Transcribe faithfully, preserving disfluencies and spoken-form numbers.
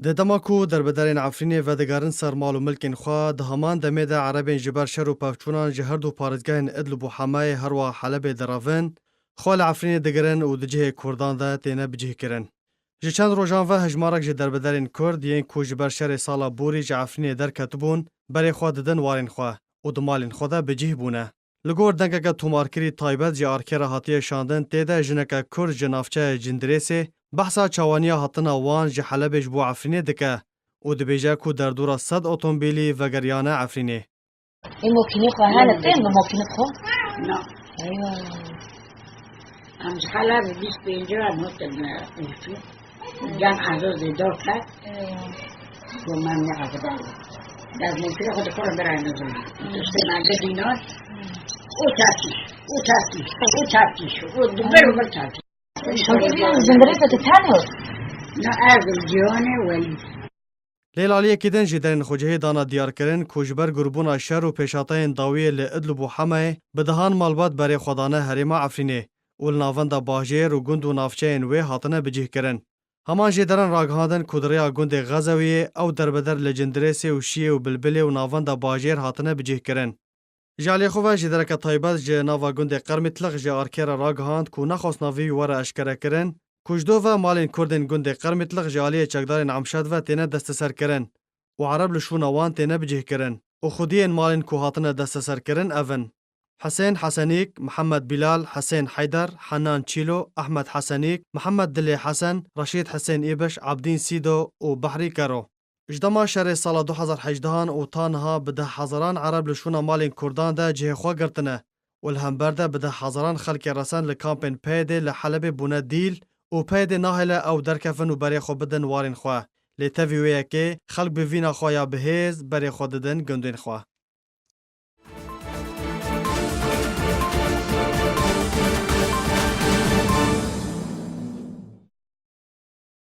Di dema ku derbedarên Efrînê vedigerin ser mal û milkên xwe, di heman demê de Erebên ji ber şer û pevçûnan ji her du parêzgehên Idlib û Hemayê herwiha Helebê direvin, xwe li Efrînê digirin û di cihê Kurdan de têne bicihkirin. Ji çend rojan ve hejmarek ji derbedarên Kurd yên ku ji ber şerê sala borî ji Efrînê derketibûn, berê xwe didin warên xwe û di malên xwe de bicih bûne. Li gor dengeke tomarkirî taybet ji Arkê re hatiye şandin, tê de jineke Kurd ji navçeya Cindirêsê behsa çawaniya hatina wan ji Helebê ji bo Efrînê dike û dibêje ku derdora sed otomobîlî vegeriyane Efrînê. Ê mokînê xwe hene tên bi mokînê xwe? Na. Eywa. Em ji Helebê bîst pêncî re motin, e, ûçû. Can Ezo zêdo ket. Eywa. Ku me ne Ezo bal. Dez mokînê xwe di xwe re birayne zû. Tiştê me de dînar. Û tepkîş, û tepkîş, û tepkîş, û di ber û ber tepkîş. Şevê vî Cindirêsê tu tenê? Na, ez û Cîhanê Welî. Lê li aliyekî din jî derên xwecihê dane diyarkirin ku ji ber gurbûna şer û pêşhateyên dawiyê li Idlib û Hemayê bi dehan malbat berê xwe dane herêma Efrînê û li navenda bajêr û gund û navçeyên wê hatine bicihkirin. Heman jêderan ragihandin ku di rêya gundê Xezewiyê ew derbeder li Cindirêsê û Şiyê û Bilbilê û navenda bajêr hatine bicihkirin. Ji aliyê xwe ve jêdereke taybet ji nava gundê Qermîtlix ji Arkê re ragihand ku nexwest navê wî were eşkerekirin, ku ji do ve malên Kurdên gundê Qermîtlix ji aliyê çekdarên Amşed ve têne desteserkirin û Ereb li şûna wan têne bicihkirin û xwediyên malên ku hatine desteserkirin ev in: Hisên Hesenîk, Mihemed Bîlal, Hisên Heyder, Henan Çîlo, Ehmed Hesenîk, Mihemed Dilê Hesen, Reşîd Hisên Îbiş, Ebdîn Sîdo û Behrî Kero. Ji dema şerê sala du hezar hejdehan û ta niha bi deh hezaran Ereb li şûna malên Kurdan de cihê xwe girtine û li hember de bi deh hezaran xelkê resen li kampên PYD'ê li Helebê bûne dîl û PYD nahêle ew derkevin û berê xwe bidin warên xwe. Lê tevî wê yekê xelk bi vîna xwe ya bihêz berê xwe didin gundên xwe.